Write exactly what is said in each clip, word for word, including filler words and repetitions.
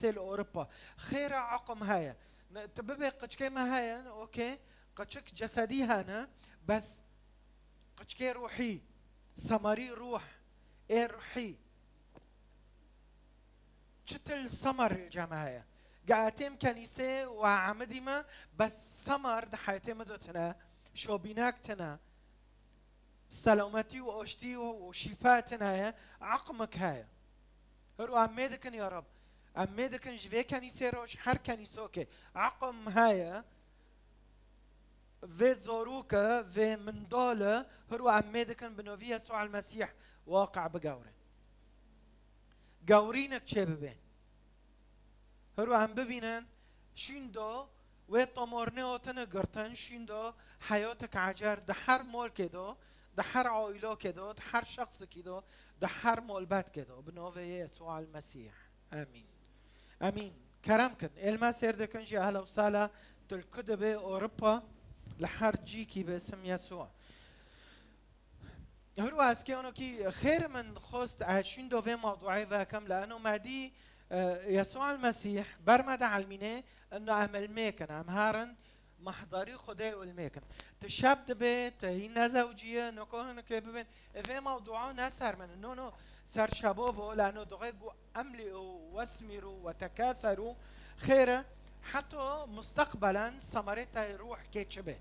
tê li Ewropa. Xêre aqim heye. Ne, tu bibê qiçkê me heye, okey, qiçik cesedî hene, bes qiçkê ruhî, semarî ruh, ê ruhî. Çi til semar li cem heye? Ge etêm kenîsê û emidî me, bes semar di heyetê me de tine, şobînek tine, selametî û oştî û, û şîfa tine ye, aqimik heye. Hiro em mê dikin ya Rab. Em mê dikin ji vê kenîsê re, ji her kenîsokê. Aqim heye, vê zorûke, vê mindale, hiro em mê dikin bi novî Yesû el Mesîh waqe bigewre. Gewrînek çê bibe. Hiro em bibînin, şîndo wê tomornê otine girtin, şîndo heyotek ecer di her molkê do, di her aîlokê do, di her şexsikî do, di her molbetkê do. Bi novê Yesû el Mesîh. Amîn. Amîn. Kerem kin. Êlma sêr dikin jî ehla û sala tu li ku dibe Ewropa li her cîkî bi isim Yesû. Hûrwa ez kê onokî xêr min xwest ez şûndo vê mewduê vekim li eno me dî, e, Yesû el Mesîh ber me de elmîne ino em ilmê kin, em herin mehdarî Xwedê û ilmê kin. Ti şeb dibe, ti hîn nezewciye, noko hinekê bibin. Ê vê mewdûa ne ser min. No, no, ser şebo bo, lano dixê ku emlî û wesmîrû we tekaserû xêr e, heto musteqbelen semerê te ruh kê çi be.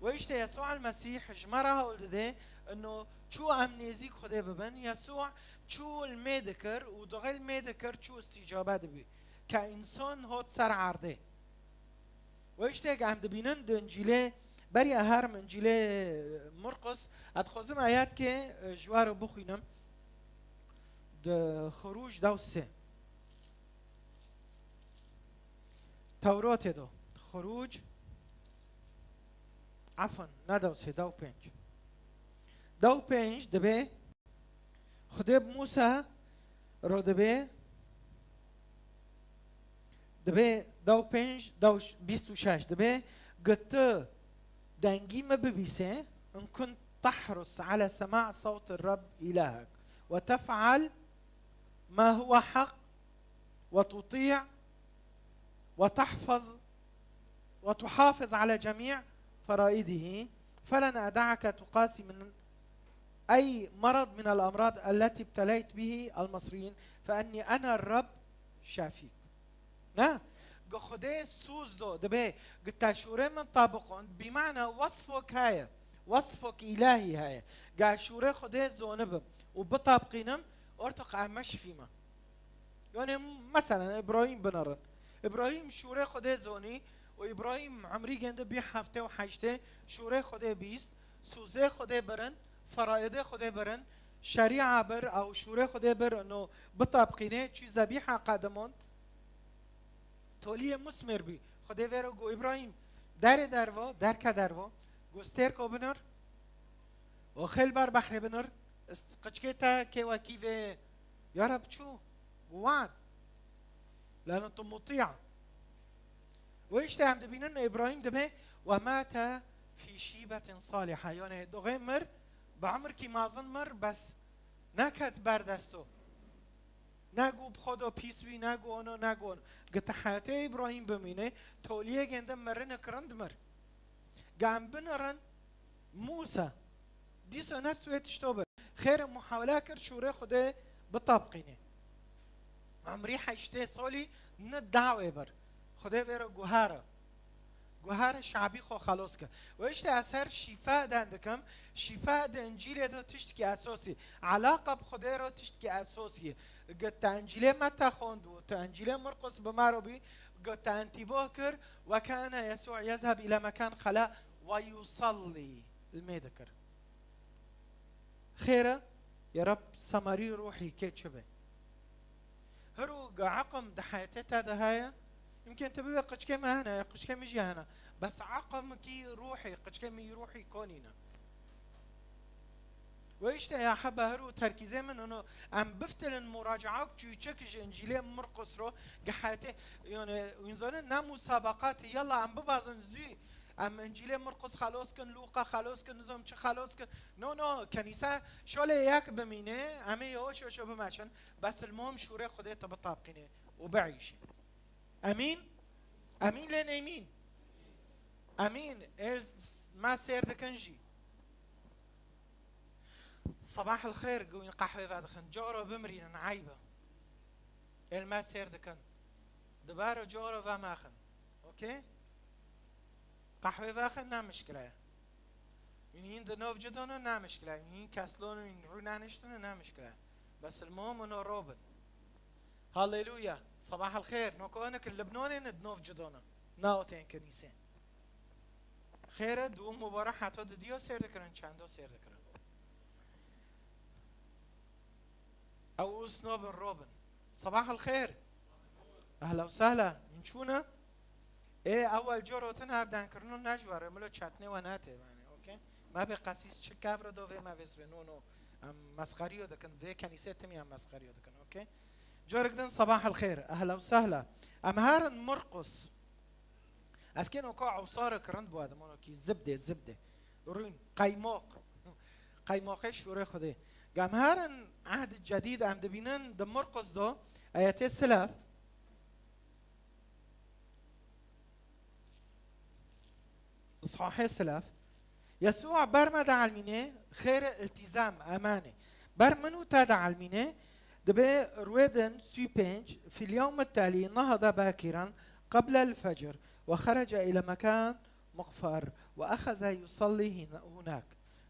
Ve işte Yesû el Mesîh ji me re hewl dide, ino çû em nêzîk Xwedê bibin, Yesû çû ilmê dikir û dixê ilmê dikir çû îstîcabe dibî. Ke însan hot ser erdê. Ve işte em dibînin di Încîlê, beriya herim Încîlê Murqus, ez dixwazim ayet ke, e, ji we re bixwînim. Di Xirûc dew sê. Tewratê do. Xirûc, efan, ne dew sê, dew pênc. Dew pênc dibe Xwedê bi Mûsa re dibê, dibê dew pênc, dew bîst û şeş, dibê, Got tu dengî min bibîsê, in kunt tehrus ala sema sewti Reb îlahek, we tef'al ma huwe heq, we tutî', we tehfez وتحافظ على جميع فرائضه، فلن أدعك تقاسي من أي مرض من الأمراض التي ابتليت به المصريين، فإني أنا الرب شافيك. Na, gu Xwedê sûz do, dibê, gu te şûrê min tabiqon, bîmana wesfok heye, wesfok îlahî heye. Ga şûrê Xwedê zonibim û bitabqînim, ortoq em meşfîme. Yani mesela Îbrahîm binerin. Îbrahîm şûrê Xwedê zonî û Îbrahîm emrî gende bî heftê û heştê, şûrê Xwedê bîst, sûzê Xwedê birin, feraidê Xwedê birin, şerîa bir, ew şûrê Xwedê bir, no bitabqînê, çî zebîha qedimon. Toliyê musmêr bî. Xwedê vê re got, Îbrahîm, derê dervo, derke dervo. Got, stêrko binir. Û xêl ber behrê binir. Ist-, qiçkê te kê wekî vê. Ya Reb çû. Got, wad. Lano tu mutî. Û işte em dibînin Îbrahîm dibê, "Ve mate fî şîbetin salîha." Yani doxê mir, bi emrikî mazin mir, bes neket ber desto. Nagû bi xwe de pîs bî, nagû ono, nagû ono. Gite heyatê Îbrahîm bimîne, toliyê gende mirine kirind mir. Gam binirin Mûsa. Dîsa nefs wê tişto bir. Xêr muhawele kir şûrê Xwedê bitabqîne. Emrî heştê solî ne dawê bir. Xwedê vê re guhara. Guhara şabî xwe xelos kir. Ve işte ez her şîfa den dikim. Şîfa di Încîlê de tiştekî esosî. Alaqa bi Xwedê re tiştekî esosî. Got te Încîlê Meta xwend û te Încîlê Murqus bi me re bî. Got te entîbo kir. Ve kane Yesû yezheb île mekan xela ve yusallî. Ilmê dikir. Xêr e, ya Reb semarî ruhî kê çi be. Hiro ga eqim di heyetê te de heye, imkên te bibe qiçkê me hene, ya qiçkê min jî hene. Bes eqimkî ruhî, qiçkê min ruhî konîne. Ve işte ya hebe hiro terkîzê min ino, em biftilin muracaak çûçek ji Încîlê Murqus ro, gi heyetê, yani, înzanê ne musabaqatê, yalla em bibazin zû, em Încîlê Murqus xelos kin, Lûqa xelos kin, nizam çi xelos kin. No, no, kenîse şolê yek bimîne, em ê yavaş yavaş bimeşin. Bes ilmuhim şûrê Xwedê te bitabqîne û biîşe. Emîn? Emîn lê nêmîn? Emîn. Ê s-, me sêr dikin jî. Sabah el xêr, gûyîn qehwê vedixin. Cara bimirînin, eyb e. Ê me sêr dikin. Dibaro cara vemaxin. Okey? Qehwê vexin ne mişkile ye. Hîn di nav cidon ne mişkile ye. Hîn keslon û hîn rû neniştin ne mişkile ye. Bes el muhim ino robin. Haleluya. Sabah el xêr. Noko ne ki Libnonê ne di nav cidon. Naotên kenîsê. Xêr e, dû mubarek heta di diyo sêr dikirin, çendo sêr dikirin. Ew ûs nobin robin. Sabah el xêr. Ehla û sehla. Min çûne. Ê, ewel cor otin ev denkirino ne ji we re, milo çetnê we nate, yani, okey? Me bê qesîs çi kev re do vê me vês vê, no, no. Em mesxeriyo dikin, vê kenîsê timî em mesxeriyo dikin, okey? Corik din sabah el xêr, ehla û sehla. Em herin Murqus. Ez kê noka ewsarek rind bû, ez mono kî zibdê, zibdê. Rûn, qeymoq. Qeymoqê şûrê Xwedê. Gam herin Ehd Cedîd em dibînin di Murqus do, eyetê silaf. Îshahê silaf. Yesûa ber me dielmînê, xêr îltîzam, emanê. Ber min û te dielmînê, dibê rûê din sî û pênc, fîl yewm telî nehada bakîran, qeblel fecr, we xerece île mekan muqfer, we exeze yusellî hîn-, hûnak.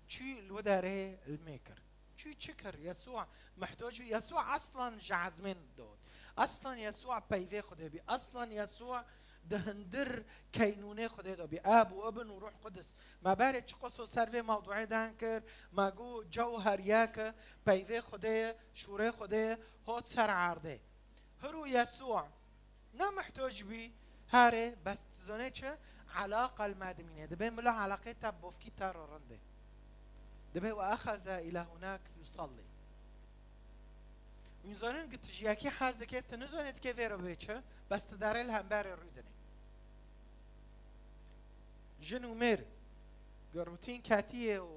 Çû li wê derê ilmê kir. Çû çi kir? Yesûa mihtoc bî. Yesûa aslan ji ezmên dot. Aslan Yesûa peyvê Xwedê bî. Aslan Yesûa di hundir keynûnê Xwedê de bî. Ab û Ibn û Ruh Qudus. Me berê çi qos û ser vê mewduê dan kir, me got cewher yek e, peyvê Xwedê ye, şûrê Xwedê ye, hot ser erdê. Hir û Yesûa ne mihtoc bî, herê, bes tu zonê çi? Elaqa li me dimîne. Dibê mila elaqê te bofkî te re rind e. Dibê we exeze île hûnak yusellî. Wîn zonin ki tu ji yekî hez dike, tu nizonê dike vê re bê çi, bes tu derê li hemberê rûdinê. Jin û mêr, ger rûtîn ketiyê û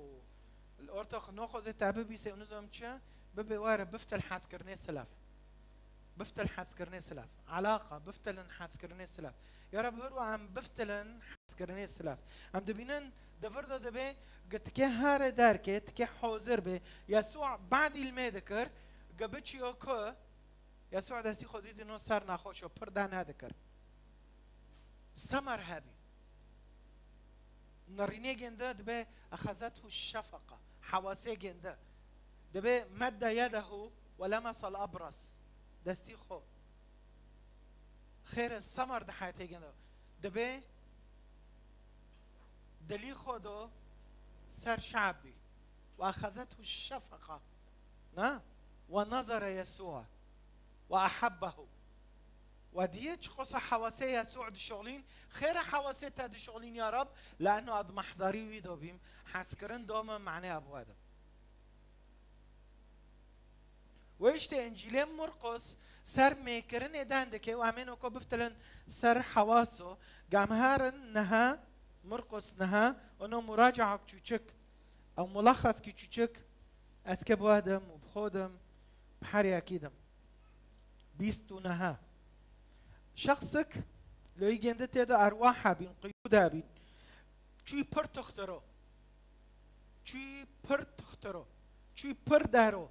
li orta xwe noxwazê te bibîsê û nizom çi, bibê were biftil hezkirinê silav. Biftil hezkirinê silav. Elaqa, biftilin hezkirinê silav. Ya Reb, hir û em biftilin hezkirinê silav. Em dibînin di vir de dibê, gi tikê here derkê, tikê hozir bê. Yesûa badî li me dikir, gi biçiyo ku Yesûa destî xwe dîdîno ser nexweşo, pir de nedikir. Semer hebî. Nerînê gênde dibe exezethu şefeqa. Hewasê gênde. Dibe medde yedehu ve lemesel ebras. Destî xwe. Xêre semer di heyetê gênde. Dibe dilî xwe do ser şe'b bî. Ve exezethu şefeqa. Na? Ve nazere Yesûa. Ve ehebbehu. Ve diyê çiqosa hewasê Yesû dişolîn, xêre hewasê te dişolîn ya Rab, le'eno ez mehdarî wî do bîm, hezkirin do min, manê ev wede. Wê işte Încîlê Murqos ser mêkirinê den dike û em ê noko biftilin ser hewaso, gam herin niha, Murqos niha, ono muracaak çûçik, ew mulexeskî çûçik, ez ke bi we dim û bi xwe dim, bi her yekî dim. Bîst û neha. Şexsik, loyî gêndi tê de erwah hebîn, qiyûd hebîn. Çûyî pir tuxtiro. Çûyî pir tuxtiro. Çûyî pir dero.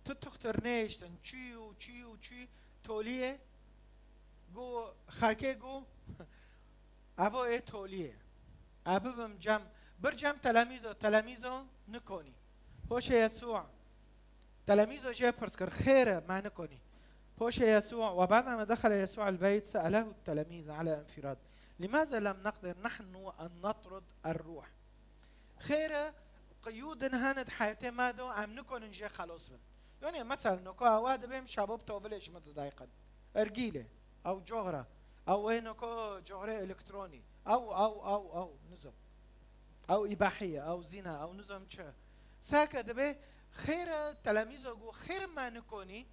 Tu tuxtir nêhiştin. Çûyî û çûyî û çûyî toliyê. Go xelkê go, evo ê toliyê. E bibim cem. Bir cem telemîzo, telemîzo nikonî. Poşê Yesû. Telemîzo jê pirs kir, xêr e, me nikonî. Poşê Yesû, وبعدما دخل يسوع البيت سأله التلاميذ على انفراد: لماذا لم نقدر نحن أن نطرد الروح؟ Xêr e, qiyûdin hene di heyetê me de, em nikonin jê xelos bin. Yani, mesela, noko ewa dibêm şabab tovilê ji min didayqin. Ergîlê, ew coxra, ew wê noko coxrê elektronî, ew, ew, ew, ew, nizom. Ew îbahî ye, ew zîna, ew nizom çi. Sake dibe xêr e, telemîzo got, xêr me nikonî,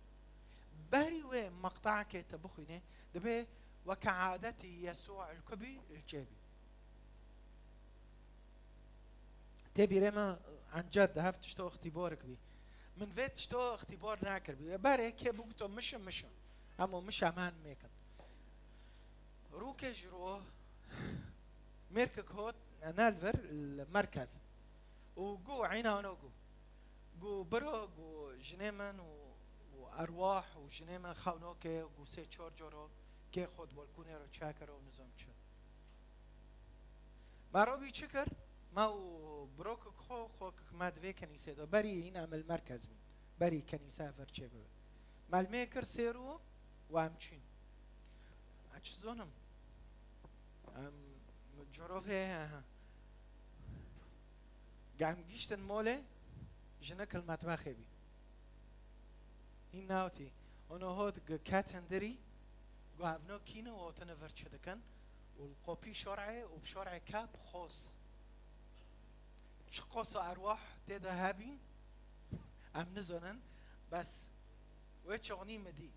berî wê meqtaekê te bixwînê, dibe weke adetî Yesû li ku bî, li cê bî. Tê bîrê me encet di hev tişto ixtîborik bî. Min vê tişto ixtîbor nekir bî. Berê kê bû to mişim, mişim. Hemo mişa me mêkin. Ke ji ro mêrkek hot ne li vir li merkez û got, eyna wan got, got, biro, got, jinê min û, û erwah û jinê min xewnokê û got, sê çar coro kê xwe di balkonê re çêkir û nizam çi. Me robî çi kir? Me û birokek xwe, xwekek me di vê kenîsê de, berî hîn em li merkez bûn, berî kenîse vir çêbibe. Me li mê kir sêr û em çûn. Ez çi zonim? Em corovê, em giştin molê, jinik li metbexê bî. Hîn newtî. Ono hot ket hindirî, got, ev no kî ne, û hotine vir çi dikin? Û li qopî şor'ê û bi şor'ê ke bi xos. Çi qoso erwah tê de hebîn, em nizonin, bes wê çoxnî min dî.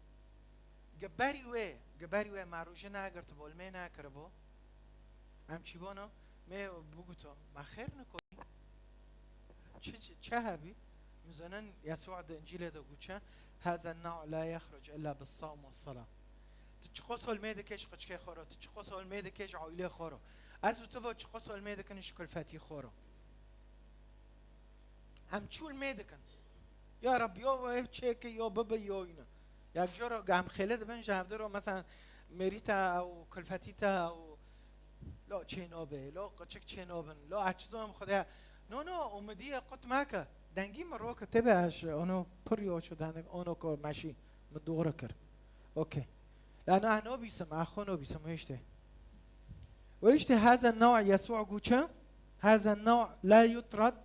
Gi berî wê, gi berî wê me rûjî negirtibû, li mê nekiribû. Em çîbûno, mê biguto, me xêr nikorî. Çi, çi, çi hebî? Em zonin Yesû di Încîlê de got çi? Haza new'u la yexruc illa bis-sawm we-s-sala. Tu çiqo sol mê dikê ji qiçkê xwe ro, tu çiqo sol mê dikê ji aîlê xwe ro. Ez û tu vo çiqo sol mê dikin ji kulfetî xwe ro. Em çûl mê dikin. Ya Reb, yo ev çêke, yo bibe, yo îne. Ya coro em xêle dibin ji hevdi ro, mesela mêrîta ew, kulfetîta ew, lo çê nobe, lo qiçik çê nobin, lo ez çi zom Xwedê. No, no, umidiyê qut meke. Dengî min roke tê be ez ji ono pir yo çû danik, ono ko meşî min doğru kir. Okey. La na nobîsim, a xwe nobîsim, wê işte. Wê işte haza new'a Yesû got çi? Haza new'a la yutrad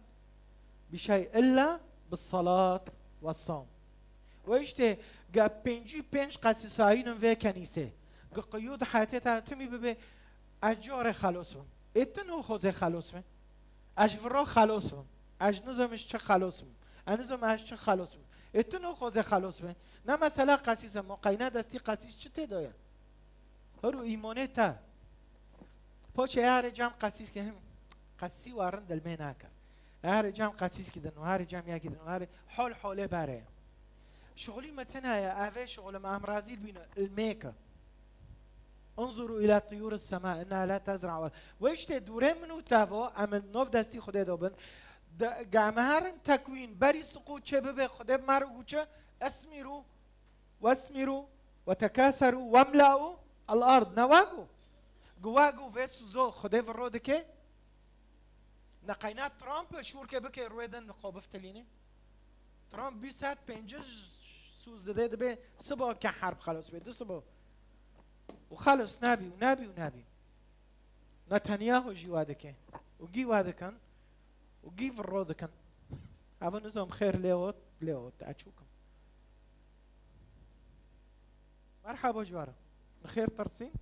bi şey illa bis-salat we-s-sawm. Wê işte ge pêncî pênc qesîsayînin vê kenîsê. Ge qiyûd heyetê te timî bibe, ez carê xelos bim. Ê tu no xozê xelos be. Ez ji viro xelos bim. Ez nizom ji çi xelos bim. Ez nizom ez çi xelos bim. Ê tu no xozê xelos be. Ne mesela qesîs e, moqeyne destî qesîs çi tê de ye? Hir û îmonê te. Poçê yarê cam qesîs ke him. Qesî warin dilmê nakir. Yarê cam qesîs ki din, yarê cam yaki din, yarê hol holê bare. Şuxulî me tena ye, evê şuxulê me em razî bîne, ilmê ke. انظروا إلى طيور السماء إنها لا تزرع ولا. Wê işte dûrê min û te vo, em nov destî Xwedê do bin. De, ge em herin tekwîn, berî siqû çê bibe, Xwedê bi me re got çi? Esmîrû, wesmîrû, wetekâserû, wemla'û el-ard. Ne wa got? Got wa got vê suzo Xwedê viro dike? Ne qeyna Trump şûrke bike rûyê din xwe biftilîne? Trump bîst sed pêncî suz dide dibe sibo ke herb xelos be, du sibo. Û xelos nabî û nabî û nabî. Netanyahu jî wa dike. Û gî wa dikin. Û gî viro dikin. Eva nizam xêr lê ot, lê ot. Açûkim. Merhaba ji we re. Min xêr tirsîn.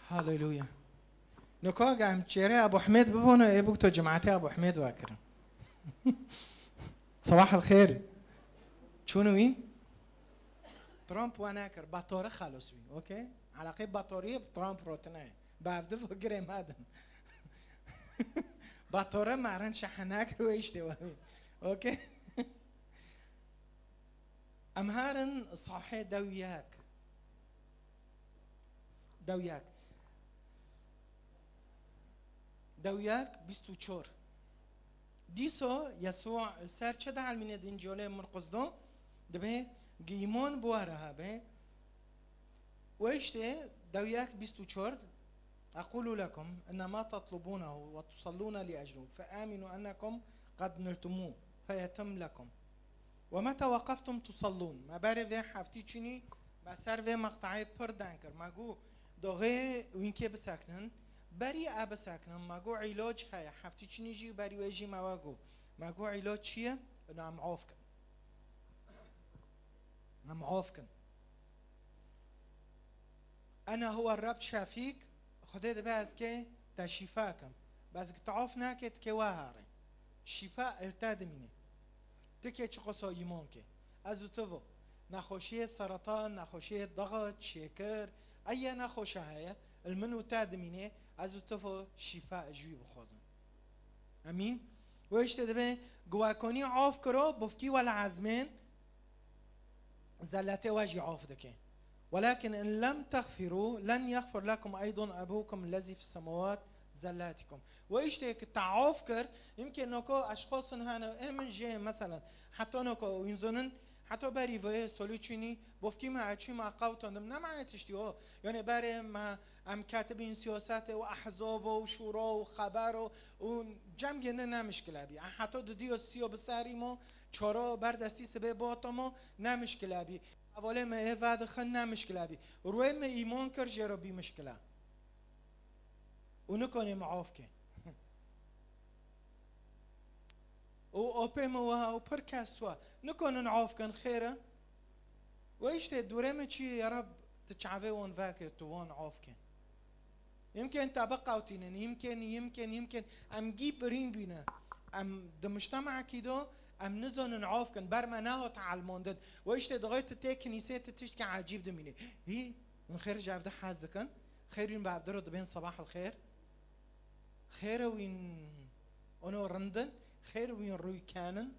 Haleluya. Niko ge em çêrê Abu Hemêd bibûn, ê bûk to cemaetê Abu Hemêd vekirin. Sabah el xêr. Çûn wî? Trump we nekir, batore xelos bî, okey? Eleqê batoriyê bi Trump rotine ye. Bi ev divo girê me din. Batore me rin şehe nekir, wê işte we bî. Okey? Em herin sahê dew yek. Dew yek. Dew yek, bîst û çar. Dîso Yesû ser çi dielmîne di Încîlê Mirqus do? Dibê gîmon bi we re hebe. Wê işte dew yek bîst û çar, أقول لكم إن ما تطلبونه وتصلون لأجله فآمنوا أنكم قد نلتموه فيتم لكم. ومتى وقفتم تصلون؟ Me berê vê heftî çûnî me ser vê meqteyê pir deng kir. Me got, doxê wînkê bisekinin, berî e bisekinin. Me got, îlac heye. Heftî çûnî jî berî wê jî me we got. Me got, îlac çi ye? Ina em of kin. Em of kin. Ene huwe Reb şefîk, Xwedê dibe ez kê te şîfa kim. Bes ki te of nake, dikê we herê. şîfa li te dimîne. Tikê çiqasa îman ke. Ez û tu vo. Nexweşiyê seretan, nexweşiyê daxit, şêkir, eye nexweşa heye, li min û te dimîne, ez û tu vo şîfa ji wî bixwazin. Emîn. Wê işte dibe guwakonî af kiro, bifkî wel ezmên, zelletê we jî af dike. Welakin in lem texfirû, len yexfir lekum eydon ebûkum lezî fis semawat zelletikum. Wê işte ki te af kir, imkê noko eşxosin hene, ê min jê, meselen, heta noko wînzonin, heta berî vê solî çûnî, bofkî me, eçû me, qewton dim, ne mane tiştî o. Yani berê me, em ketibîn siyasete û ehzab û şûra û xeber û, û cem gene ne mişkile bî. Heta di diyo siyo bi serî mo, çoro ber destî sibê botamo, ne mişkile bî. Hevalê me ê vedixin, ne mişkile bî. Rûyê me îman kir jê re bî mişkile. Û nikonê me af ke. Û opê me wiha û pir kes wa. Nikonin af kin xêr e. Wê işte dûrê me çi ye, ya Reb, tu çavê wan veke, tu wan af ke. Yimkên te biqewtînin, yimkên, yimkên, yimkên. Em gî birîn bîne. Em di mujtemekî de, em nizanin af kin. Ber me nehat elmandin. Wê işte dixê tu tê kinîsê tu tiştkî ecîb dimînî. Hî, hûn xêr ji evde hez dikin. Xêr wîn bi evde re dibên sebah el xêr. Xêr wîn ono rindin. Xêr wîn rûykenin.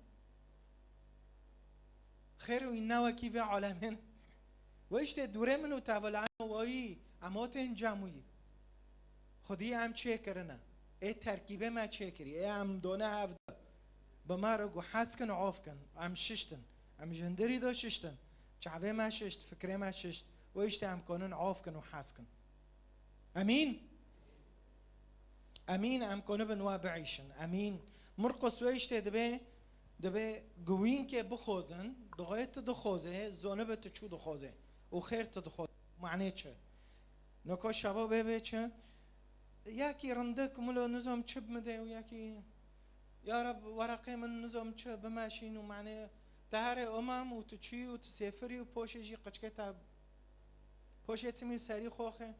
Xêr wî ne wekî vê alemên. Wê işte dûrê min û te ve li eno wayî, em hatên cemûyî. Xwedî em çêkirine. Ê terkîbê me çêkirî. Ê em done hevde. Bi me re got, hez kin, of kin. Em şiştin. Em ji hindirî de şiştin. Çavê me şişt, fikrê me şişt. Wê işte em konin of kin û hez kin. Emîn. Emîn, em konibin wa biîşin. Emîn. Murqos wê işte dibe, dibe guwînkê bixozin, dixwê tu dixoze, zonibe tu çû dixoze. Û xêr tu dixoze. Manê çi? Noko şabo bê bê çi? Yakî rindik, milo nizom çi bimide û yakî, ya Reb, weraqê min nizom çi bimeşîn û manê te herê umam û tu çî û tu sêfirî û poşê jî qiçkê te, poşê timî serî xoxê.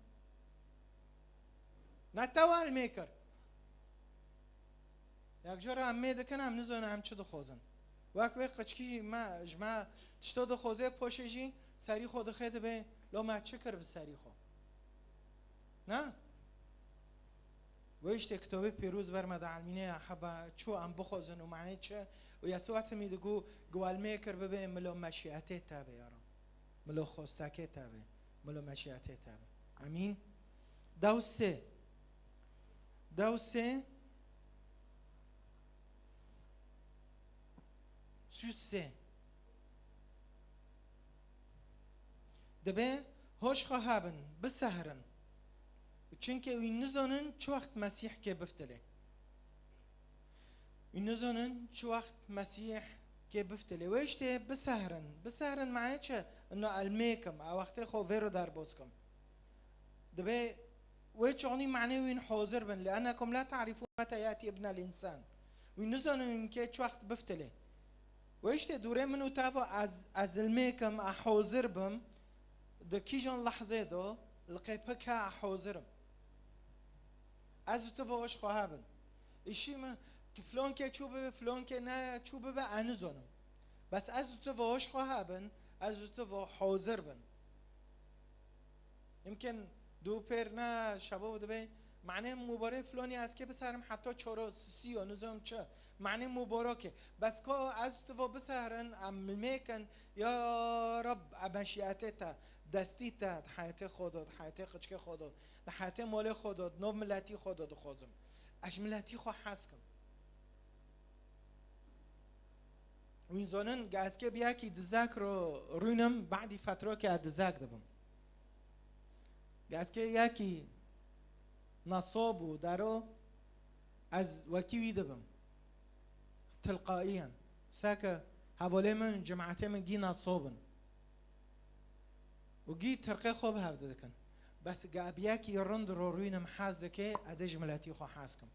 Ne te wel mê kir. Yek cara em mê dikin, em nizanin em çi dixwazin. Wek wê qiçkî me, ji me tişto dixwaze, poşê jî serî xwe dixê dibê, lo me çi kir bi serî xwe? Na? Wê işte kitabê pêroz ber me de elmîne ya heba çû em bixwazin û manê çi û Yesû hetimî digo, gwel mê kir bibê, milo meşiyetê te be, ya Rab. Milo xostekê te be. Milo meşiyetê te be. Emîn. Dew sê. Dew sê. Sûs sê. Dibe hoş xwe hebin, bisehrin. Çunke wî nizanin çi wext Mesîh kê biftilê. Wî nizanin çi wext Mesîh kê biftilê. Wê işte bisehrin. Bisehrin mane çi? Ino elmêkim, a wextê xwe vêro derbas kim. Dibe wê çaxnî manê wîn hozir bin. Li ennekum la ta'rifûn meta yatî ibnel însan. Wî nizanin ke çi wext biftilê. Wê işte dûrê min û te va ez, ez ilmêkim, a hozir bim. Di kîjan lehzê do, li qê pike a hozir im. Ez û tu va hoş xwe hebin. Îşî min, tu filankê çû bibe, filankê ne çû bibe, ez nizanim. Bes ez û tu va hoş xwe hebin, ez û tu va hozir bin. Yimkin du pêr ne şebo dibe, manê mubarê filanî ez kê biserim heta çoro sisiyo, nizam çi. Manê mubarekê. Bes ka ez tu va biserin, em milmêkin, ya Rab, e meşiyetê te, destî te, di heyetê xwe de, di heyetê qiçkê xwe de, di heyetê malê xwe de, di nav miletî xwe de dixwazim. Ez ji miletî xwe hez kim. Wîn zonin, ge ez kê bi yekî dizek ro rûnim, badî fetrokê ez dizek dibim. Ge ez kê yekî nesob û dero, ez wekî wî dibim. Tilqaiyen. Seke hevalê min, cemaetê min gî nesob in. Û gî tirqê xwe bi hev dikin. Bes ge bi yekî rind ro rûnim hez dike, ez ê ji miletî xwe hez kim.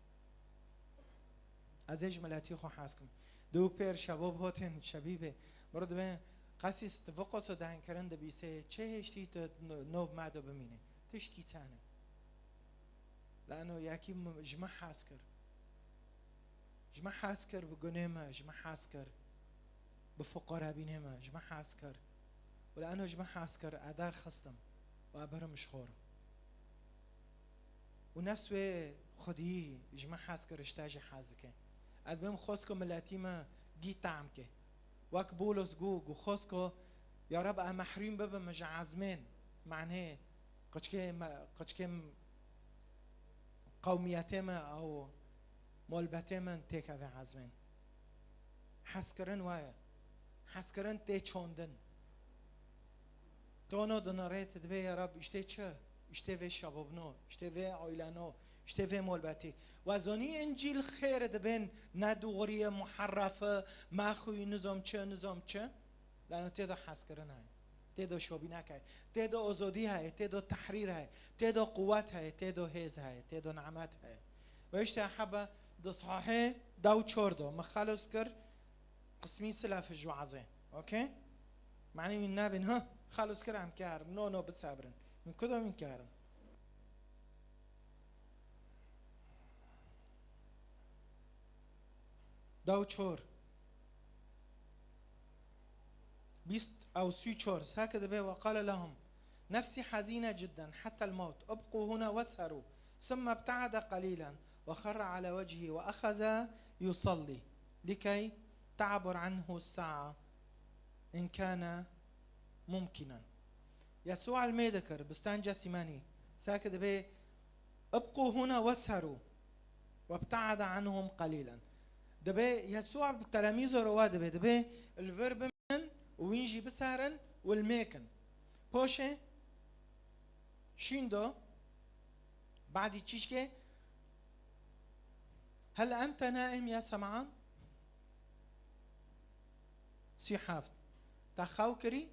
Ez ê ji miletî xwe hez kim. Di û pêr şebab hotên şebîbê. Miro dibê, qesîs, tu viqoso dengkirin dibîsê, çê hêştî tu no-, nov me do bimînê. Tişkî tene. Lano yekî m-, ji me hez kir. Ji me hez kir bi gunê me, ji me hez kir bi fuqarebînê me, ji me hez kir. Û li eno ji me hez kir, e derxistim û e birim ji xwe re. Û nefs wê xwediyî ji me hez kir, ji te jî hez dike. Ez dibêm xwest ku miletî me gî tehm ke. Wek Bûlos got, got xwest ku, ya Reb, e mehrûm bibim ji ezmên, manê qiçkê me, qiçkê qewmiyetê me ew molbetê min têkeve ezmên. Hezkirin waye. Hezkirin tê çondin. Tono dinirê, tu dibê, ya Rab, îştê çi? Îştê vê şebobno, îştê vê oyleno, îştê vê molbetî. Wa zonî Încîl xêr dibên ne dûxurî ye, muherref e, mexwî, nizom çi, nizom çi. Lano tê de hezkirin heye, tê de şobînek heye, tê de ozodî heye, tê de tehrîr heye, tê de quwet heye, tê de hêz heye, tê de nimet heye. Ve işte hebe di sahê dew çor de me xelos kir, qismî silef ji wazê. Okey? Manî wî nebin, ha? Xelos kir em karin. No, no, bisebrin. Min ku de min karin. Dew çor. Bîst ew sî çor. Sake dibe, وقال لهم: نفسي حزينة جدا حتى الموت، ابقوا هنا واسهروا. ثم ابتعد قليلا وخر على وجهه وأخذ يصلي لكي تعبر عنه الساعة إن كان ممكنا. Yesû elmê dikir, bistan Cesîmanî. Sake dibe, ابقوا هنا واسهروا وابتعد عنهم قليلا. Dibe Yesû bi telemîzo re wa dibe, dibe li vir bimînin û wîn jî biserin û li mêkin. Poşê şîn do, badî çîşkê, هل أنت نائم يا سمعان؟ Sî heft. Te xew kirî?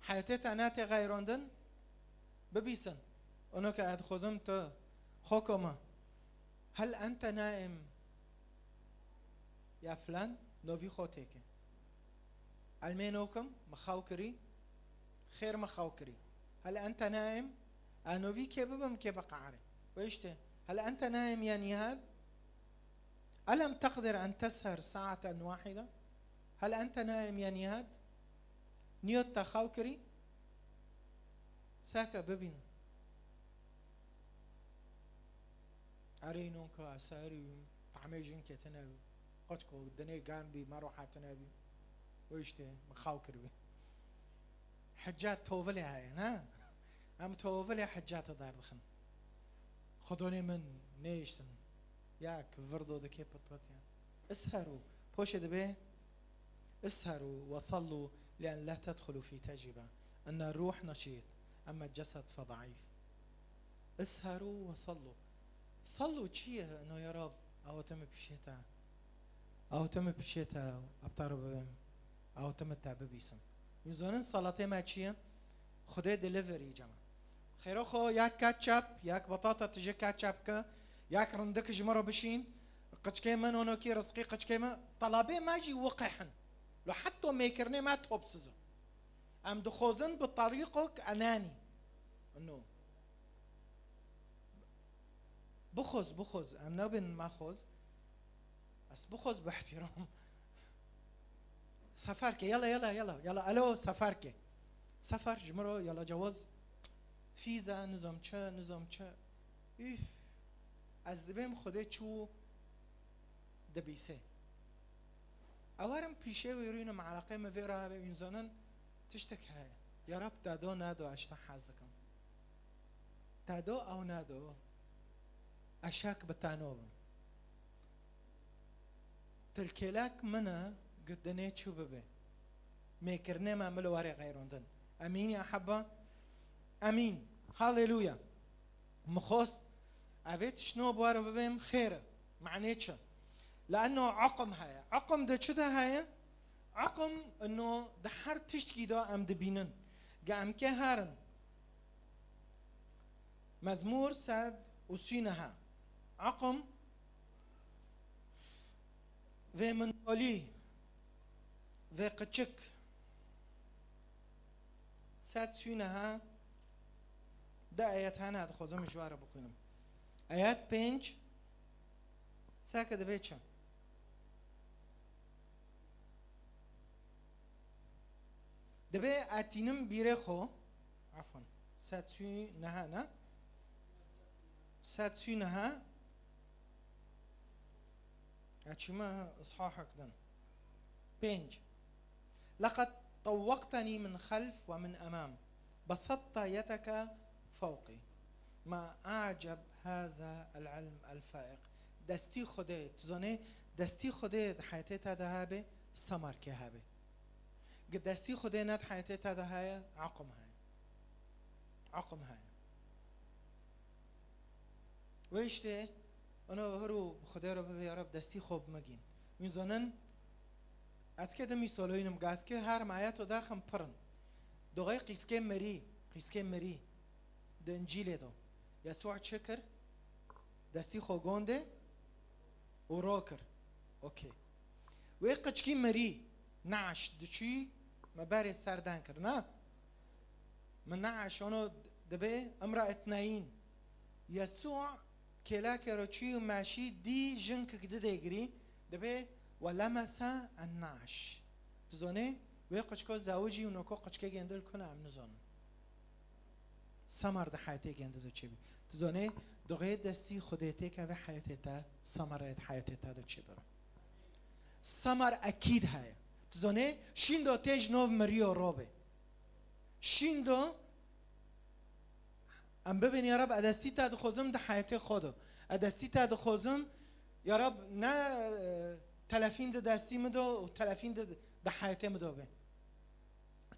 Heyetê te netê xeyrandin? Bibîsin. Ono ke ez dixwazim tu xwe koma. هل أنت نائم يا فلان؟ Novî xwe têke. Elmê nokim, mi xew kirî? Xêr mi xew kirî. هل أنت نائم؟ Ez novî kê bibim, kê biqeherê. Ve işte. هل أنت نائم يا نهاد؟ ألم تقدر أن تسهر ساعة واحدة؟ هل أنت نائم يا نهاد؟ Niyot te xew kirî? Seke bibînin. Erê, înon ka ez seherî bûm, tehmê jin ketine bî. Qeç ku dinê germ bî, me rohetine bî. Û işte, min xew kiribî. Hicet tovilê heye, ne? Em tovilê hicetê derdixin. Xwedonê min nêhiştin. Yek vir do dikê pit pit ya. اسهروا. Poşê dibe, اسهروا وصلوا لأن لا تدخلوا في تجربة. إن الروح نشيط، أما الجسد فضعيف. اسهروا وصلوا. صلوا çi ye? No ya Rab, awete min pişê te. Awete min pişê te, abtar bibim. Awete min te bibîsim. Hûn zanin salatê me çi ye? Xwedê delivery cema. Xêro xwe, yek ketçap, yek batata tije ketçap ke, yek rindik ji min re bişîn, qiçkê min onokî rizqî qiçkê min, telabê me jî wiqehin. Lo heta mêkirinê me topsiz e. Em dixwazin bi terîqok enanî. No. Bixwaz, bixwaz. Em nabin mexwaz. Ez bixwaz bi ihtiram. Sefer ke, yala, yala, yala, yala, alo, sefer ke. Sefer, ji min re, yala cewaz. Fîza, nizam çi, nizam çi. Üf. Ez dibêm Xwedê çû dibîsê. Ew herin pîşê wî rûnim, eleqê min vê re hebe, hûn zanin tiştek heye. Ya Rab, te do, nedo, ez ji te hez dikim. Te do ew nedo, ez şek bi te nobim. Tilkêlek min e, gi dinê çi bibe. Mêkirinê me min li warê xeyrandin. Emîn ya hebba? Emîn. Haleluya. Min xwest evê tiştno bi we re bibêm xêr e. Manê çi? Leeno eqm heye. Eqm di çi de heye? Eqm ino di her tiştkî de em dibînin. Ge em kê herin. Mezmûr sed û sî neha. Eqm vê mindalî, vê qiçik. Sed sî neha, de ayet hene, dixwazim ji we re bixwînim. Ayet pênc, Seke dibe çi? Dibe etînim bîrê xwe. Efwan. Sed sî nehe ne? Sed sî nehe. Açîme ishahek din. Pênc. لقد طوقتني من خلف ومن أمام، بسطت يدك فوقي. ما أعجب هذا العلم الفائق. Destî Xwedê, tu zanê, destî Xwedê di heyetê te de hebe, semer kê hebe. Gi destî Xwedê ne di heyetê te de heye, eqim heye. Eqim heye. Wê îştê, eno hiro bi Xwedê re bibe, ya Reb, destî xwe bi me gîn. Wî zonin, ez kê de mîsoloyînim, ga ez kê her meyeto derxim pirin. Doxê qîskê mirî, qîskê mirî. Di Încîlê de. Yesû çi kir? Destî xwe gondê û ro kir. Okey. Wê qiçkî mirî, neş, diçû, me berê ser den kir, na? Min neş, ono dibe, imra etneyîn. Yesû kêlekê re çû û meşî dî jinkik didê girî, dibe, we lemese en neş. Tu zonê, wê qiçko zewicî û noko qiçkê gêndil kuna em nizonin. Samar di heyetê gêndê de çêbî. Tu zonê, doxê destî Xwedê têkeve heyetê te, samar di heyetê te de çêbiro. Samar ekîd heye. Tu zonê, şîndo tê ji nov miriyo robe. Şîndo, em bibin, ya Rab, ez destî te dixwazim di heyetê xwe de. Ez destî te dixwazim, ya Rab, ne, e, telefîn di destî min de û telefîn di, di heyetê min de be.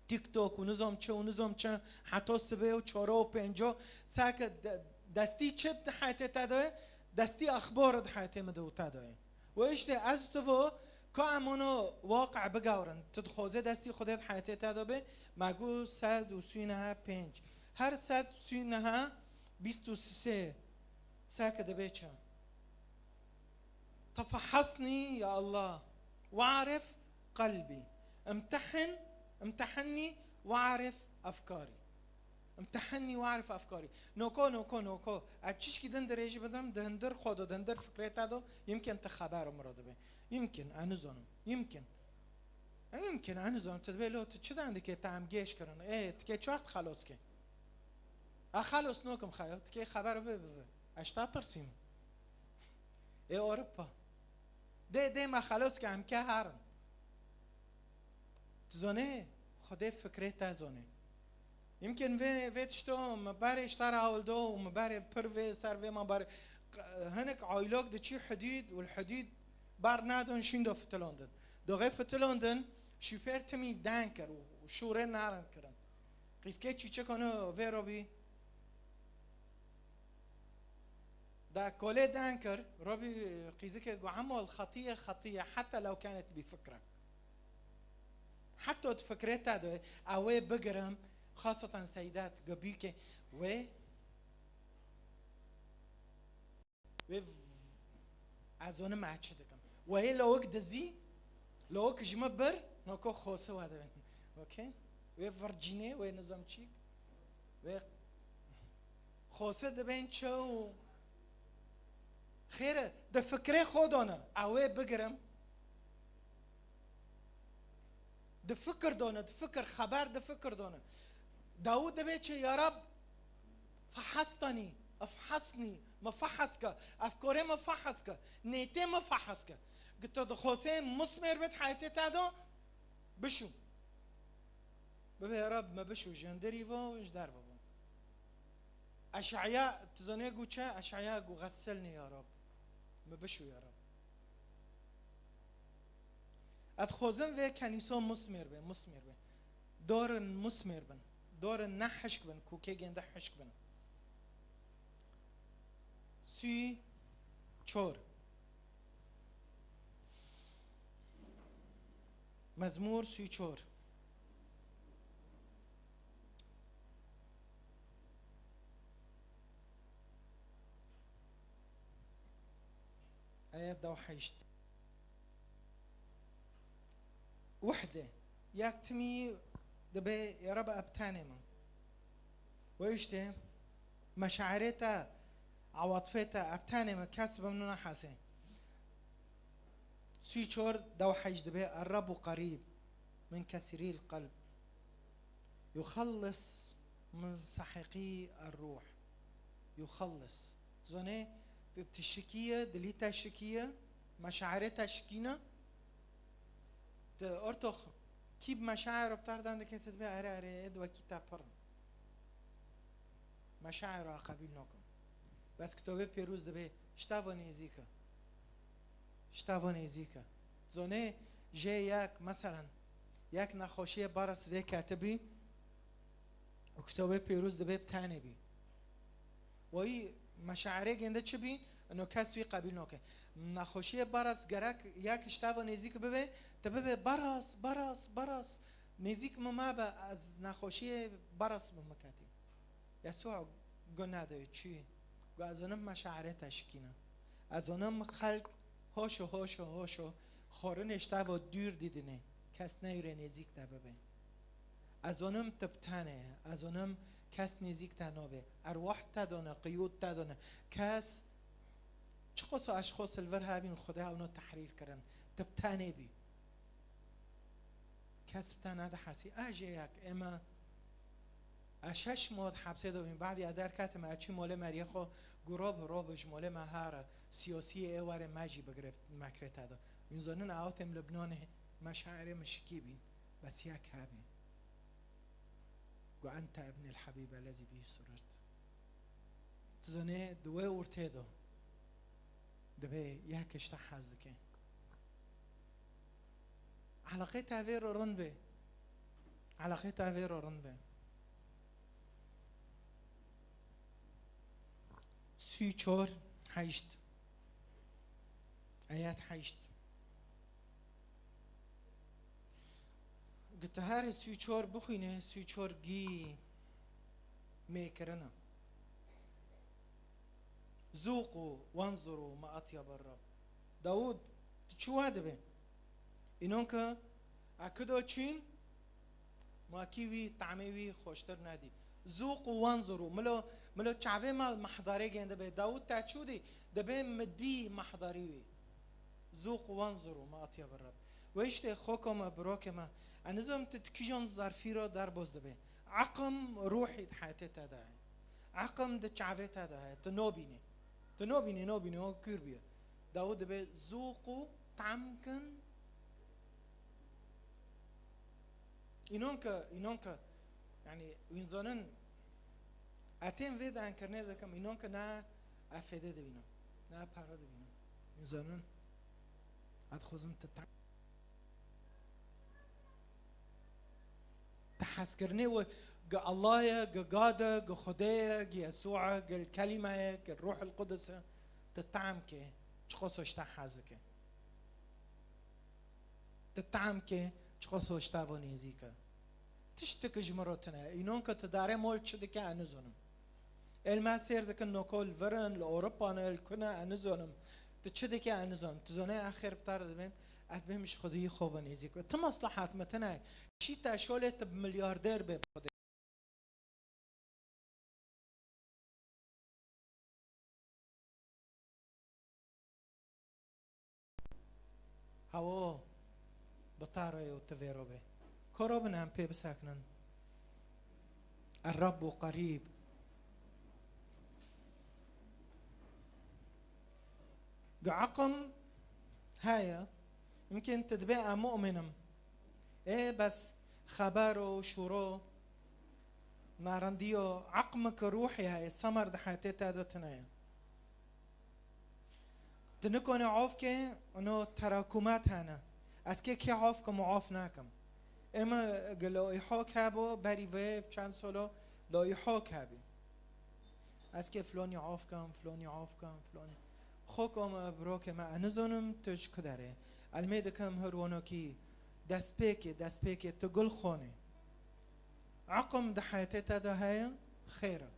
TikTok û nizam çi û nizam çi, heta sibê û çar û pênc, seke de-, destî çi di heyetê te de, destî exbar di heyetê min de û te de ye. Û îşte ez tu vo ka em ono waqe bigewrin. Tu dixwaze destî Xwedê di heyetê te de be, me got sed û sî nehe pênc. Her sed sî nehe bîst û sê seke dibe çi? تفحصني يا الله واعرف قلبي. امتحن، امتحني واعرف أفكاري. امتحني واعرف أفكاري. Noko, noko, noko. Ez çişkî din dirêjî bidim, di hindir xwe de, di hindir fikrê te de, yimkin tu xeber min re dibe. Yimkin, ez nizanim. Yimkin. E, yimkin, ez nizanim. Tu dibê lo, tu çi den dikê te em gêş kirin? Ê, tu kê çi wext xelos kê? Ez xelos nokim xeyo, tu kê xeber bi, bi, bi. Ez ji te tirsîm. Ê Ewropa. Dê, dê me xelos ke em ke herin. Tu zonê, Xwedê fikrê te zonê. Yimkin vê, vê tişto me berê ji te re hewldo û me berê pir vê ser vê me berê. Q-, hinek aylok diçî hidûd û li hidûd ber nadin şîndo fitilandin. Doxê fitilandin, şîfêr timî den kir û, û şûrê nerin kirin. Qîzkê çîçek ono vê robî. Da kolê den kir, robî qîzikê got, "Emo el xetiye, xetiye, heta lew kanet bi fikrek." Heta di fikrê te de, ew ê bigirim, xaseten Seyda, gobîkê wê, wê ez zonim ez çi dikim. Wê lawik dizî, lawik ji min bir, noko xose we dibin. Okey? Wê vircînê, wê nizam çîk, wê xose dibên çew. Xêre, di fikrê xwe dane, ew ê bigirim. Di fikir dane, di fikir, xeber di fikir dane. Dawûd dibê çi, "Ya Rab, fehestani, efhesni, me fehes ke, efkarê me fehes ke, nêtê me fehes ke." Gi tu dixwazê musmêr bê di heyetê te de, bişû. Bibê, "Ya Rab, me bişû, ji hundirî ve, ji derve ve." Eş'eya, tu zanê got çi? Eş'eya got, "Xessilnî ya Rab." Me bişû ya Rab. Ez dixwazim vê kenîso musmêr be, musmêr be. Dorin musmêr bin. Dorin ne hişk bin, kûkê gênde hişk bin. Sî çor. Mezmûr sî çor. Ayet dew heşt. Wehde, yek timî dibê, "Ya Reb, eb tenê me." Wê îşte, meşairê te, ewatfê te, eb tenê me, kes bi min nehesê. Sî çor dew heyş dibe, "Er-Rabbu qarîb min kesirîl qelb, yuxellis min sahiqî er-ruh, yuxellis." Zonê, tu, tu şikiye, dilî te şikiye, meşairê te şikîne, tu ortox kî bi meşairo bi te re dan dike, tu dibê, "Erê, erê, ê di wekî te pir in." Meşaira qebîl nakim. Bes kitobê pêrûz dibê, "Ji te ve nêzîk e. Ji te ve nêzîk e." Zonê jê yek, meselen, yek nexweşiyê beres vê ketibî û kitobê pêrûz dibê bi tenê bî. Wayî meşairê gênde çi bî, ino kes wî qebîl nake. Nexweşiyê beres gerek yek ji te ve nêzîk bibe, tu bibê, "Beres, beres, beres. Nêzîk min mebe, ez nexweşiyê beres min miketî." Yesû got, "Nade, çi?" Got, "Ez onim meşairê te şikîne. Ez onim xelk hoşo, hoşo, hoşo, xorinê ji te ve dûr didine. Kes neyûre nêzîk te bibe. Ez onim tu bi tenê ye. Ez onim kes nêzîk te nabe. Erwah te done, qiyûd te done. Kes çiqoso eşxos li vir hebîn, Xwedê hewno tehrîr kirin. Tu bi tenê bî." Kes bi te nedihesî. Ez jê yek, ême, ez şeş mah di hepsê de bîm. Badî ez derketim, ez çî molê meriyê xwe, got, "Rob, rob, ji molê me here, siyasiyê ê were me jî bigire, me kirê te de." Wîn zanin, ez awtêm Libnanê, meşairê min şikî bîn. Bes yek hebî. Got, "Ente ibnil habîb ellezî bî surirt." Tu zanê, di wê ortê de dibê yek ji te hez dike. Eleqê te vê re rind be. Eleqê te vê re rind be. Sî çor heyşt. Ayet heyşt. Gi tu herê sî çor bixwîne, sî çor gî mêkirine. Zûqû wenzurû ma atyaba Rab. Dawûd, tu çi wa dibê? Înon ke ekudo çîn, ma kî wî, tamê wî xweştir nedî. Zûqû wenzurû. Milo, milo çavê me li mehdarê gênde be. Dawûd te çû dî, dibê mi dî mehdarî wî. Zûqû wenzurû ma atyaba Rab. Wê işte xoko me, birokê me. Ez nizanim tu di kîjan zarfî re derbas dibê. Eqim ruhî di heyatê te de heye. Eqim di çavê te de heye. Tu nobînî. Tu nobînî, nobînî, o kûr bûye. Dawûd dibê zûqû tam kin. Înon ke, înon ke, yanî, wîn zanin, ez tên vê denkirnê dikim, înon ke ne ez fêde dibînim, ne ez pere dibînim. Wîn zanin, ez dixwazim tu te-, tu hezkirinê we gi Allah ye, gi Gad e, gi Xwedê ye, gi Yesû e, gi Kelîme ye, gi Ruhul Qudus e, tu tam ke, çiqas ji te hez dike. Tu tam ke, çiqas ji te ve nêzîk e. Tiştik ji min re tune. Înon ke tu darê mol çi dike, ez nizanim. Êl me sêr dikin, noko li vir in, li Ewropa ne, li ku ne, ez nizanim. Tu çi dike, ez nizanim. Tu zanê ez xêr bi te re dibêm, ez dibêm ji Xwediyê xwe ve nêzîk be. Tu meslehat me tune. Çî te şolê tu bi milyarder be bi Xwedê. Hawo, bi te re ye û tu vê re be. Koro bin em pê bisekinin. Er-Rabbu qerîb. Gi eqim heye. Yimkîn tu dibê ez mu'min im. Ê, bes xeber û şûro, narendiyo, eqmik ruhî heye, semer di heyatê te de tune ye. Tu nikonê of ke, ino terakumat hene. Ez kê kê of kim û of nakim. Ême gi lo îhok hebo, berî vê çend solo lo îhok hebî. Ez kê filonî of kim, filonî of kim, filonî. Xoko me, birokê me, ez nizanim tu ji ku derê. Elmê dikim hir wonokî destpêkê, destpêkê tu gul xonê. Eqim di heyetê te de heye, xêr e.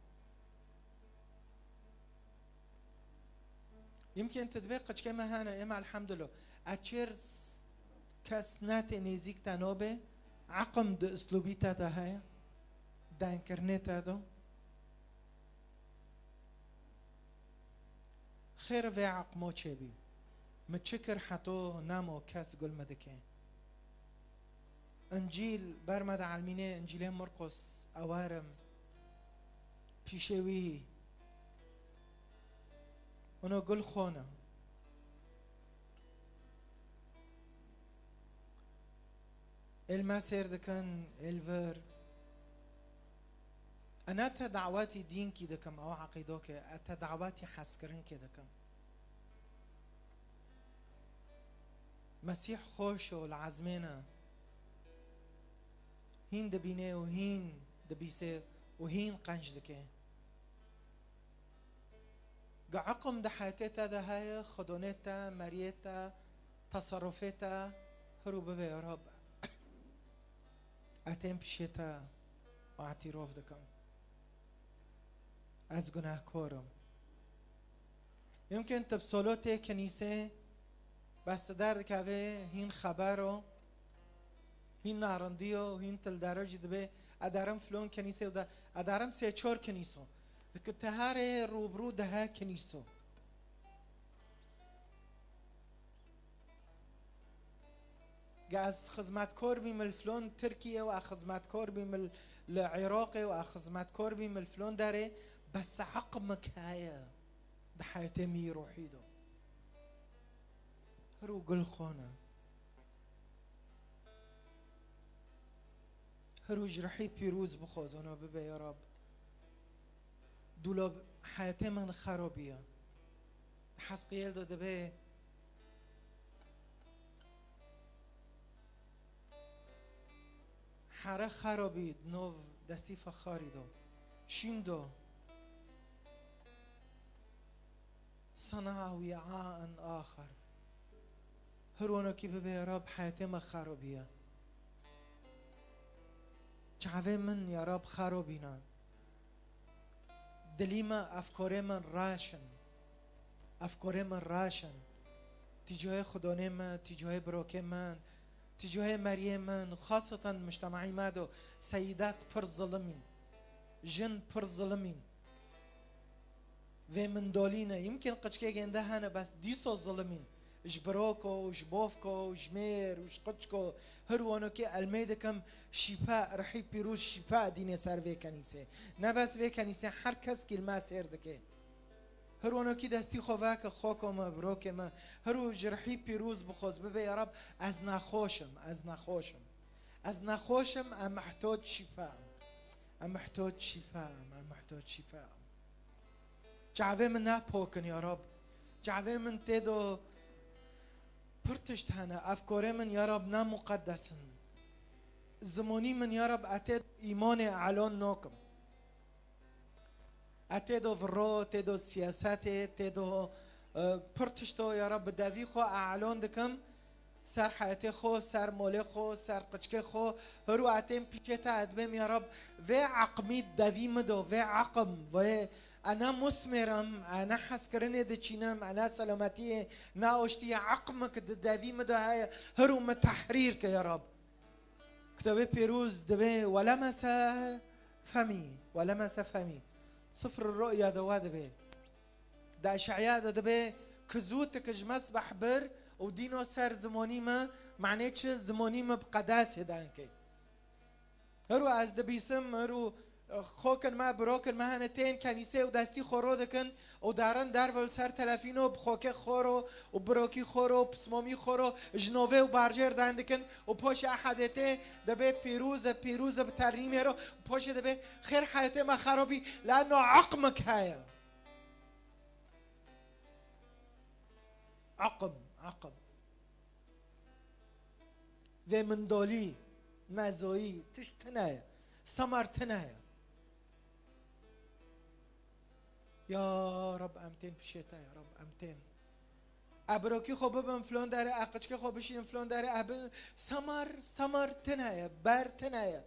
Yimkîn tu dibê qiçkê me hene, ême elhamdulillah. Ez çêr s-, kes netê nêzîk te nobe, eqim di uslûbî te de heye, dengkirinê te de. Xêr vê eqmo çêbî. Min çi kir heto namo kes gul me dike. Încîl ber me de elmînê, Încîlê Mirqos, ewarim pîşê wî. Ono gul xona. Êl me sêr dikin, êl vir. Ena te dawetî dînkî dikim, ew eqîdo ke, e te dawetî hezkirinkê dikim. Mesîh xweş û li ezmên e. Hîn dibîne û hîn dibîse û hîn qenc dike. Ge eqim di heyatê te de heye, xidonê te, meriyê te, teserrufê te, hir û bibe ya Rab. Etên pişê te û etîrof dikim. Ez gunehkor im. Yimkin tu bi solo tê kenîsê, bes tu derdikevê hîn xebero, hîn narindiyo, hîn tu li dero jî dibê, "Ederim filon kenîsê û de, ederim sê çor kenîso." Diki teharê rûbirû dehe kenîso. Ge ez xizmetkor bîm li filon Tirkiyê û ez xizmetkor bîm li, li Iraqê û ez xizmetkor bîm li filon derê, bes eqimik heye di heyatê min yî ruhî de. Hir û gul xwana. Hir û ji rihî pîroz bixwazana bibe ya Rab. Dûla heyatê min xerabî ye. Hezqiyel de dibe, here xerabî di nav destî fexarî de. Şîn de. صنع وعاء آخر. Hir wonokî bibe ya Rab heyatê me xerabî ye. Çavê min ya Rab xerabî ne. Dilî me, efkarê min reş in. Efkarê min reş in. Tîcayê xidonê me, tîcayê birokê min, tîcayê meriyê min, xaseten mujtemaî me do seyidat pir zilimîn. Jin pir zilimîn. Vê mindolî ne. Yimkin qiçkê gênde hene, bes dîso zilimîn. Ji biroko û ji bovko û ji mêr û ji qiçko hir wonokê elmê dikim, şîfa, rihî pîroz şîfa dînê ser vê kenîsê. Ne bes vê kenîsê, her kes kî li me sêr dike. Hir wonokî destî xwe veke, xoko me, birokê me. Hir û ji rihî pîroz bixwaz bibe, ya Rab, ez nexweş im, ez nexweş im. Ez nexweş im, em mehtoc şîfa im. Em mehtoc şîfa im, em mehtoc şîfa im. Çavê min ne pok in, ya Rab. Çavê min tê do pir tişt hene. Efkorê min, ya Rab, ne muqeddes in. Zimonî min, ya Rab, ez tê îmanê elon nakim. Ez tê do viro, tê do siyasetê, tê do, e, pir tişto, ya Rab, bi devî xwe ez elon dikim. Ser heyetê xwe, ser molê xwe, ser qiçkê xwe, hir û etên pîçê te ez dibêm, ya Rab, vê eqmî devî min do, vê eqim, vê, ez ne musmêr im, ez ne hezkirinê diçînim, ez ne selametiyê, ne aştiyê, eqmik di devî min do heye, hir û min tehrîr ke, ya Rab. Kitabê Pîroz dibê, "Welemese femî, welemese femî." Sifr ru'ya de we dibê. Di Eşeya de dibê, "Kizûtik ji mesbeh bir û dîno ser zimonî me, manê çi, zimonî me bi qedasê dankê." Hir û ez dibîsim, hir û, e, xokin me, birokin me hene tên kenîsê û destî xwe ro dikin û darin derve li ser telefîno bi xokê xwe ro û birokî xwe ro û pismomî xwe ro ji novê û barjêr dan dikin û poşê ehedê tê dibê pîroz e, pîroz e bi ternîmê ro û poşê dibê xêr heyetê me xerabî, lano eqmik heye. Eqim, eqim. Vê mindolî, nezoyî, tişt tune ye. Semar tune ye. Ya Rab, em tên pişê te, ya Rab, em tên. Ez birokî xwe bibim filon derê, ez qiçkê xwe bişînim filon derê, ez bi-, semar, semar tune ye, ber tune ye.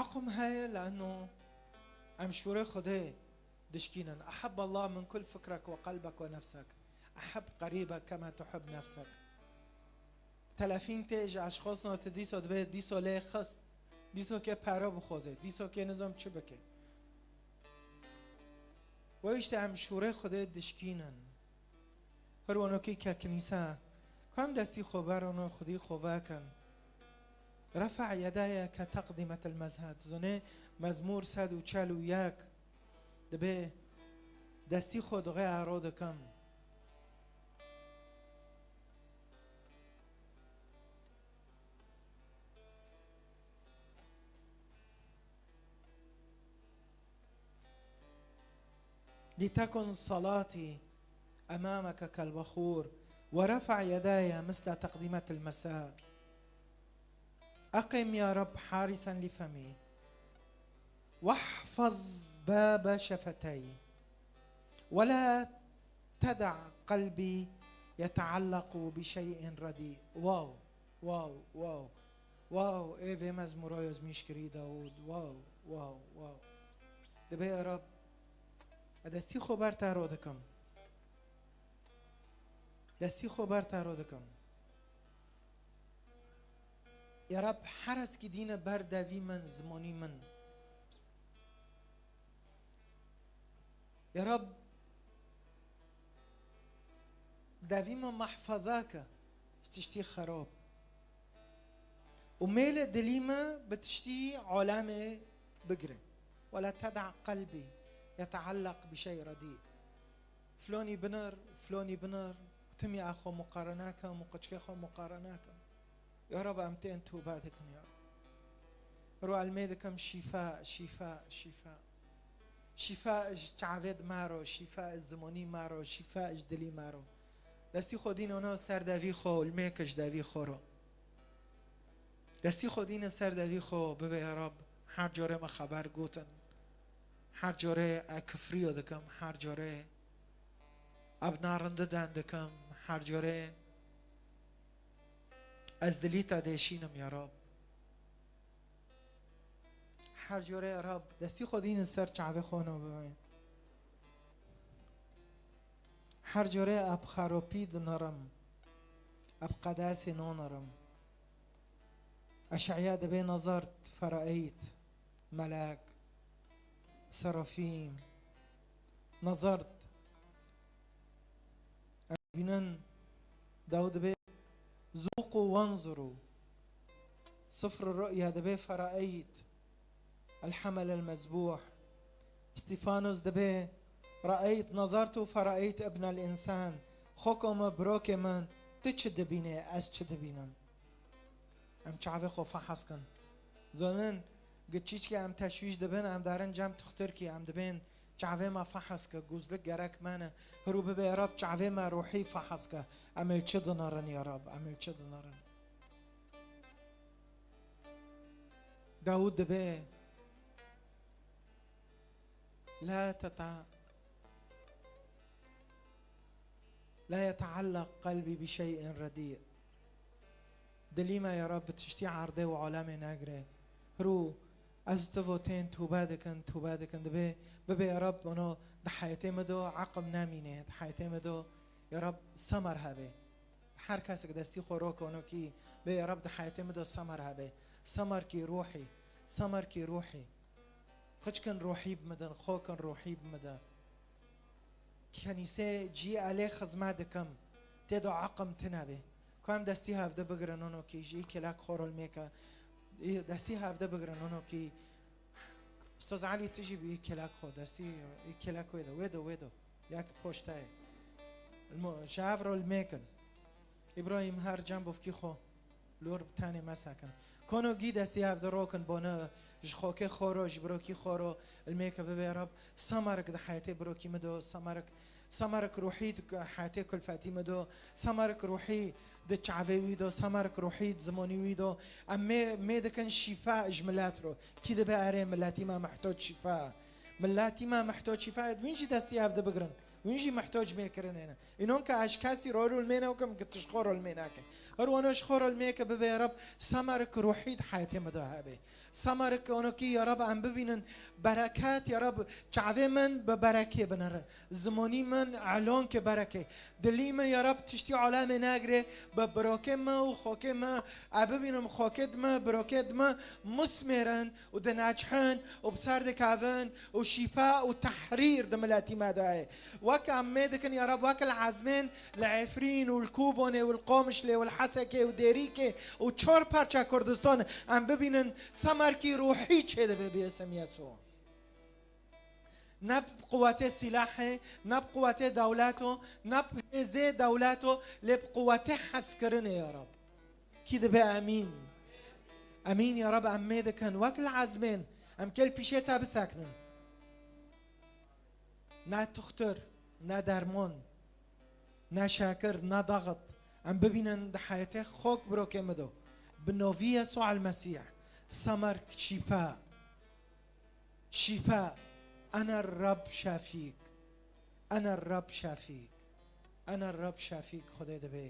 Eqm heye, lano em şûrê Xwedê dişkînin. "Eheb Allah min kul fikrek ve qelbek ve nefsek. Eheb qerîbek kema tuhib nefsek." Telefîn tê ji eşxosno tu dîso dibê dîso lê xist. Dîsokê pere bixwazê, dîsokê nizam çi bike. We işte em şûrê Xwedê dişkînin. Her wanokî ke kinîse, kan destî xwe ber ono Xwedî xwe vekin. Refa yedayeke teqdîmet el mezhed. Zonê Mezmûr sed û çel û yek. Dibê destî xwe dixê ero dikim. لتكن صلاتي أمامك كالبخور، ورفع يداي مثل تقدمة المساء. أقم يا رب حارسا لفمي، واحفظ باب شفتي، ولا تدع قلبي يتعلق بشيء رديء. Wow, wow, wow. Wow, ê vê mezmûra yazmîş kirî Dawûd. Wow, wow, wow. Dibê ya Rab, ez destî xwe ber te ro dikim. Destî xwe ber te ro dikim. Ya Rab, her heskî dîne ber devî min, zimanî min. Ya Rab, devî me mehfeza ke ji tiştî xerab. Û mêle dilî me bi tiştî alemê bigire. Wela teda qelbî yeteelleq bi şey redî. Flonî binir, flonî binir, timî a xwe muqarene kim û qiçkê xwe muqarene kim. Ya Rab, em tên tûbe dikin ya. Ro elmê dikim şîfa, şîfa, şîfa. Şîfa ji çavê di me ro, şîfa ji zimonî me ro, şîfa ji dilî me ro. Destî xwe dîne ser devî xwe û limêke ji devî xwe ro. Destî xwe dîne ser devî xwe, bibê ya Rab, her corê me xeber gotin. Her corê e kifriyo dikim, her corê e bi narindi den dikim, her corê ez dilî te dêşînim ya Rab. Her corê Rab, destî xwe dînin ser çavê xwe no bibê. Her corê eb xeropî dinirim, eb qedesê nonirim. Eşeya dibê nezart feraît, melek, serafîm, nezart. Em bînin, Dawûd dibê, zûqû wanzurû. Sifr ru'ya dibê feraît. El-hamel el-mezbûh. Stîfanos dibê, raît, nazartu feraît ibn el-însan. Xoko min, birokê min, tu çi dibînê, ez çi dibînim? Em çavê xwe fehas kin. Zonin, giçîçkê em teşwîş dibin, em darin cem tuxtirkî, em dibên çavê me fehas ke, gûzlik gerek me ne. Hiru bibê Rab çavê me ruhî fehas ke. Em ê çi dinarin ya Rab, em ê çi dinarin? Dawûd dibê, la teta-, la yeteallak qelbî bi şey'in redî. Dilî me ya Rab bi tiştî erdê û alemê negire. Hiru ez tu vo tên tûbe dikin, tûbe dikin. Dibê, bibê ya Rab, ono di heyetê me do eqim nemîne, di heyetê me do ya Rab semer hebe. Her kesek destî xwe ro konokî bê, ya Rab, di heyetê min de semer hebe. Semerkî ruhî, semerkî ruhî. Qiçkin ruhî bi min din, xokin ruhî bi min de. Kenîsê cî elê xizmet dikim. Tê de eqim tine bê. Ku em destî hevde bigirin onokî ji î kelek xwe ro limêke. Î destî hevde bigirin onokî. Stoz Elî tu jî bi î kelek xwe, destî î kelek wê de, wê de, wê de. Yek poştayê. Ji hev re limêkin. Îbrahîm her cem bovkî xwe lor bi tenê mesekin. Kono gî destî hev de rokin bone ji xokê xwe ro, ji birokî xwe ro limêke bibê Rab. Semerik di heyetê birokî min do, semerik, semerik ruhî di heyetê kulfetî min do, semerik ruhî di çavê wî do, semerik ruhî di zimonî wî do. Em mê, mê dikin şîfa ji milet ro. Kî dibe erê miletî me mehtoc şîfa. Miletî me mehtoc şîfa ye, wîn jî destî hev de bigirin. Wîn jî mehtoc mêkirinê ne. Înon ke ez kesî ro ro limê nekim, ke tu ji xwe ro limê nake. Her wano ji xwe ro limê ke bibê Rab, semerik ruhî di heyetê me de hebe. Samarik onokî ya Rab em bibînin bereket, ya Rab çavê min bi berekê binere. Zimanî min elon ke berekê. Dilî min ya Rab tiştî alemê negre, bi birokê min û xokê min, e bibînim xokê di min, birokê di min musmêrin û dineçhin û bi ser dikevin û şîfa û tehrîr di miletî me de ye. Wek em mê dikin ya Rab, wek li Ezmên, li Efrîn û li Kûbonê û li Qomişlê û li Hesekê û Dêrîkê û çar parça Kurdistan em bibînin, semerkî ruhî çêdibe bi îsim Yesû. Ne bi quwetê sîlahê, ne bi quwetê dewleto, ne bi hêzê dewleto, lê bi quwetê hezkirinê ya Rab. Kî dibe emîn? Emîn ya Rab, em mê dikin wek li Ezmên, em kê li pîşê te bisekinin. Ne tuxtur, ne dermon, ne şekir, ne daxit. Em bibînin di heyetê xok birokê min do. Bi novî Yesû el Mesîh. Semerk şîfa. Şîfa. Ene Rab şefîk. Ene Rab şefîk. Ene Rab şefîk Xwedê dibê.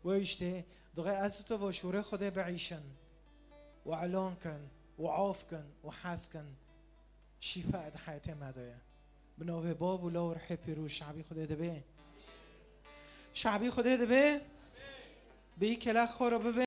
Wê îştê, dixê ez û tu vo şûrê Xwedê biîşin. Û elon kin. Û of kin. Û hez kin. Şîfa di heyetê me de ye. Bi navê Bab û Law û Rihê Pîrûz şabî Xwedê dibê. Şabî Xwedê dibê. Bi î kela xwe re bibê.